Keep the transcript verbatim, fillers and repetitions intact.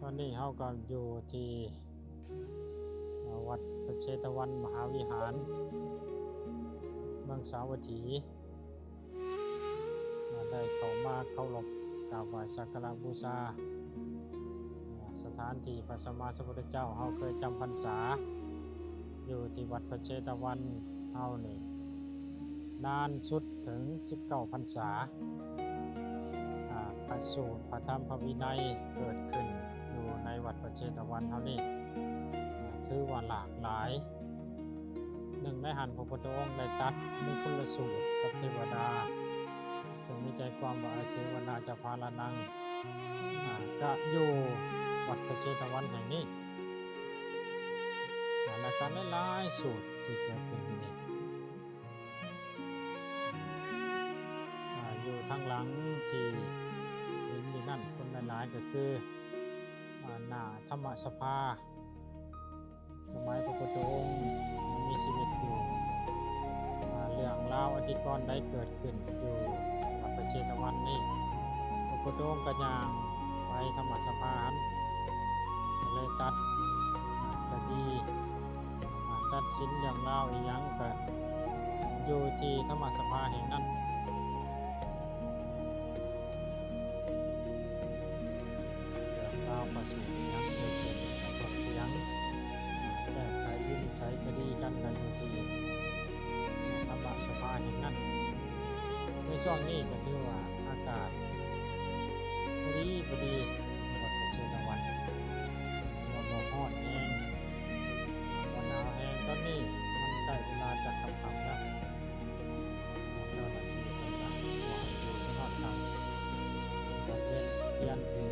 ตอนนี้เฮาก็อยู่ที่ เอ่อ วัดพระเชตวันมหาวิหาร เมืองสาวัตถี อ่า ได้เข้ามาเคารพกราบไหว้สักการะบูชา อ่า สถานที่พระสัมมาสัมพุทธเจ้าเฮาเคยจำพรรษา อยู่ที่วัดพระเชตวันเฮานี่ นานสุดถึงสิบเก้าพรรษา อ่า พระสูตร พระธรรม พระวินัยเกิดขึ้นอยู่ในวัดพระเชตวันเฮานี่ อ่า ถือว่าหลากหลาย หนึ่งในหั้นพระพุทธองค์ได้ตรัสมงคลสูตรกับเทวดา ซึ่งมีใจความว่า อาเสวนาจะพาลานัง อ่า ก็อยู่วัดพระเชตวันแห่งนี้ อ่า และก็หลายๆสูตรที่เกิดขึ้นอยู่นี่ อ่า อยู่ทางหลังที่เห็นอยู่นั่น คนหลายๆก็คือ อ่า หน้าธรรมสภา สมัยพระพุทธองค์ยังมีชีวิตอยู่ อ่า เรื่องราวอธิกรณ์ได้เกิดขึ้นอยู่วัดพระเชตวันนี่ พระพุทธองค์ก็ย่างไปธรรมสภาหั้น ก็เลยตรัส อ่า คดี อ่า ตัดสินเรื่องราวอีหยังก็อยู่ที่ธรรมสภาแห่งนั้น เรื่องราวประสูติหยังเกิดขึ้น ถกเถียง แก้ไขวินิจฉัยคดีกันก็อยู่ที่ธรรมสภาแห่งนั้น ในช่วงนี้ก็ถือว่าอากาศพอดีพอดี วัดพระเชตวัน ว่าบ่ร้อนแฮง บ่หนาวแฮง ตอนนี้มันใกล้เวลาจะค่ำๆแล้ว เจ้าหน้าที่เพิ่นก็ว่าอยู่ที่ฮอดค่ำ ก็เฮ็ดเทียนถือ